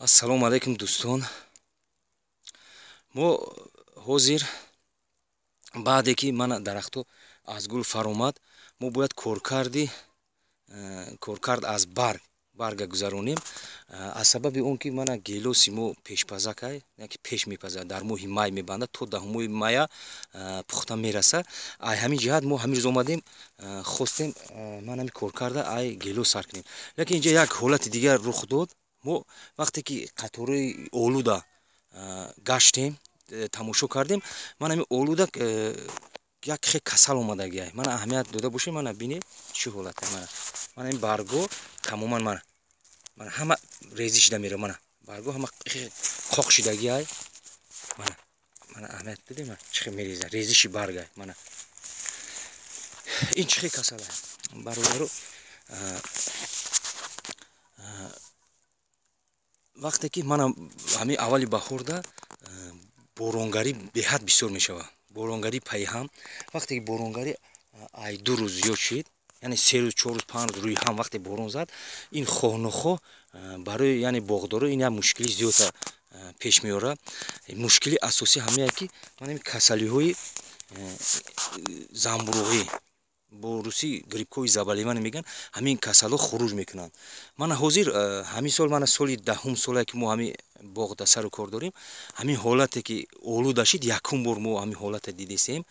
Ассалому алайкум, дӯстон. Мо ҳозир, баъде ки мана дарахтҳо аз гул фаромад, мо бояд коркард аз барга гузаронем. Аз сабаби он ки мана гелоси мо пешпазакай, яки пеш мепазад, дар моҳи май мебандад, то 10-уми мая пухта мерасад. Ай ҳамин ҷиҳат мо ҳамин рӯз омадем, хостем ман ҳамин коркарда ай гелос сар кунем. Лекин инҷа як ҳолати дигар рух дод. Мо вақте ки қатораи олуда гаштем, тамошо кардем, ман ҳамин олуда як хе касал омадагиай. Мана, аҳамият дода бошед, мана бинед, чӣ ҳолате. Мана ин барго тамоман, мана ҳама резӣ шида мера, мана барго ҳама қоқ шидагиай. Мана, аҳамият додем, мана чӣ хел мереза, резиши баргай. Мана ин чӣ хел касалай, бародаро? Вақте ки мана ҳамин аввали баҳорда боронгарӣ беҳад бисёр мешавад, боронгарӣ пайҳам, вақте ки боронгарӣ ай 2 рӯз зиёд шид, яъне 3 рӯз, 4 рӯз, 5 рӯз рӯи ҳам вақте борон зад, ин хоҳ-нохоҳ барои, яъне, боғдоро ин як мушкили зиёда пеш меорад. Мушкили асосӣ ҳамее ки мана ин касалиҳои замбуруғӣ, бо русӣ грибковые заболевания мегӯянд, ҳамин касалҳо хуруҷ мекунанд. Мана ҳозир ҳамин сол, мана соли 10-ум солае ки мо ҳамин боғда сару кор дорем, ҳамин ҳолате ки олуда шид, якум бор мо ҳамин ҳолата дидесем.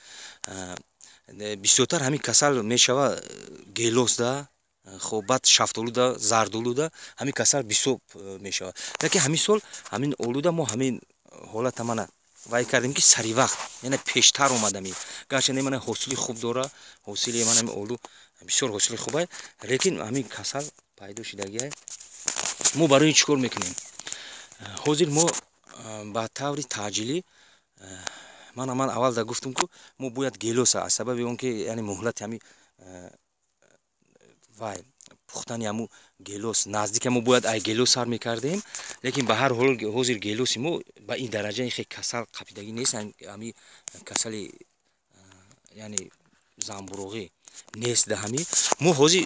Бисёртар ҳамин касал мешава гелосда, хоб, баъд шафтолуда, зардолуда ҳамин касал бисёр мешавад. Лекин ҳамин сол ҳамин олуда мо ҳамин ҳолата мана вай кардем, ки сари вақт, яъне пештар омадами. Гарчанде мана ҳосили хуб дора, ҳосили мана ҳамин олу бисёр ҳосили хубай, лекин ҳамин касал пайдо шидагиай. Мо барои ин чӣ кор мекунем? Ҳозир мо ба таври таъҷилӣ, мана ман аввал да гуфтам, ку мо бояд гелоса, аз сабаби он ки, яъне, муҳлати ҳамин вай пухтани ҳаму гелос наздика, мо бояд ай гелос сар мекардем. Лекин ба ҳар ҳол ҳозир гелоси мо ба ин дараҷаи хе касал қапидагӣ нест, ҳами касали, яъне, замбуруғӣ нест. Да ҳами мо ҳозир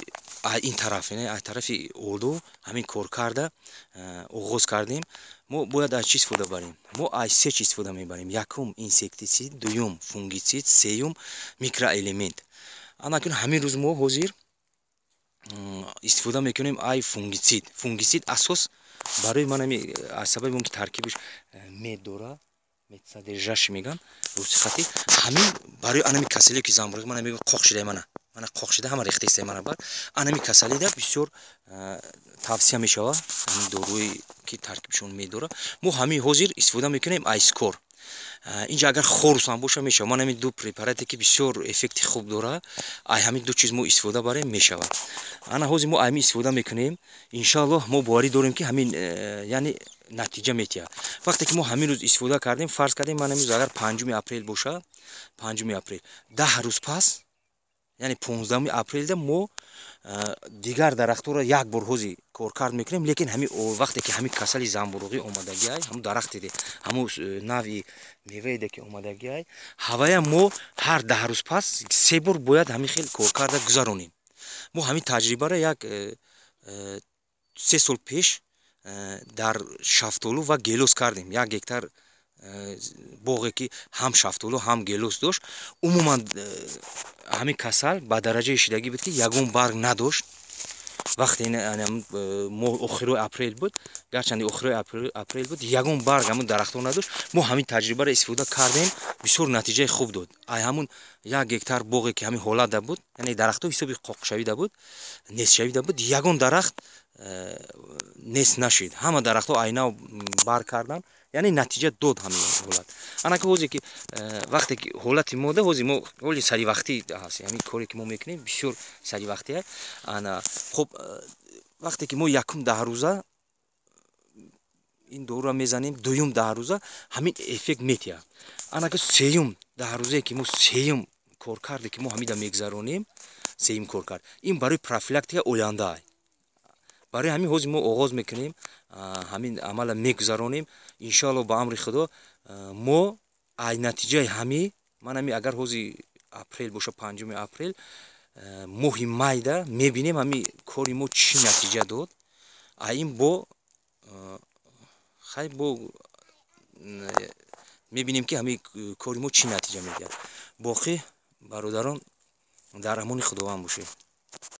ин тараф, аз тарафи олу ҳамин коркарда оғоз кардем. Мо бояд аз чӣ истифода барем? Мо аз се чиз истифода мебарем: якум инсектицид, дуюм фунгицид, сеюм микроэлемент. Анакун ҳамин рӯз мо ҳозир истифода мекунем ай фунгицид. Фунгицид асос барои манами, аз сабаби он ки таркибаш мед дора, медсодержащий меган русихати, ҳамин барои анами касалие ки замбуруғи, мана мегӯ, қоқ шида, мана қоқ шида, ҳама рехтаиста. Мана бар анами касалида бисёр тавсия мешавад ҳамин доруе ки таркибшон мед дора. Мо ҳамин ҳозир истифода мекунем айскор. Инҷа агар хорус ҳам боша, мешавад. Ман ҳамин ду препарате ки бисёр эффекти хуб дорад, ай ҳамин ду чиз мо истифода барем, мешавад. Ана ҳозир мо ҳамин истифода мекунем. Иншоаллоҳ, мо боварӣ дорем, ки ҳамин яъне натиҷа метиҳад. Вақте ки мо ҳамин рӯз истифода кардем, фарз кардем, ман ҳамин рӯз агар 5-уми апрел боша, 5-уми апрел, 10 рӯз пас, яъне 15-уми апрелда мо дигар дарахтҳоро як бор ҳози коркард мекунем. Лекин ҳамин вақте ки ҳамин касали замбуруғӣ омадагиай, ҳамун дарахте, ҳамун нави меваеде ки омадагиай, ҳавая мо ҳар 10 рӯз пас се бор бояд ҳамин хел коркарда гузаронем. Мо ҳамин таҷрибаро як 3 сол пеш дар шафтолу ва гелос кардем. 1 гектар боғе ки ҳам шафтолу, ҳам гелос дошт, умуман ҳамин касал ба дараҷаи шидагӣ буд, ки ягон барг надошт. Вақте моҳ охирои апрел буд, гарчанде охирои апрел буд, ягон барг ҳамун дарахтҳо надошт. Мо ҳамин таҷрибаро истифода кардем, бисёр натиҷаи хуб дод. Ай ҳамун 1 гектар боғе ки ҳамин ҳолатда буд, яъне дарахтҳо ҳисоби қоқшавида буд, нестшавида буд, ягон дарахт нест нашид, ҳама дарахтҳо айнав бар кардан, яъне натиҷа дод ҳамин ҳолат. Анаки ҳозе ки вақте ки ҳолати мода ҳози мо ҳоли саривақтӣ ҳаст, ҳамин коре ки мо мекунем бисёр саривақтӣ. Ана хоб, вақте ки мо якум 10 рӯза ин доруро мезанем, дуюм 10 рӯза ҳамин эффект метиҳад. Анаки сеюм 10 рӯзае ки мо сеюм коркарде ки мо ҳамида мегузаронем, сеюм коркард ин барои профилактика оянда. Барои ҳамин ҳозир мо оғоз мекунем, ҳамин амала мегузаронем. Иншоалло, ба амри Худо, мо ай натиҷаи ҳамин, ман ҳами агар ҳози апрел боша, 5-уми апрел, моҳи майда мебинем, ҳамин кори мо чӣ натиҷа дод. Ай ин бо Хай, бо мебинем, ки ҳамин кори мо чӣ натиҷа медиҳад. Боқӣ, бародарон, дар амони Худованд бошед.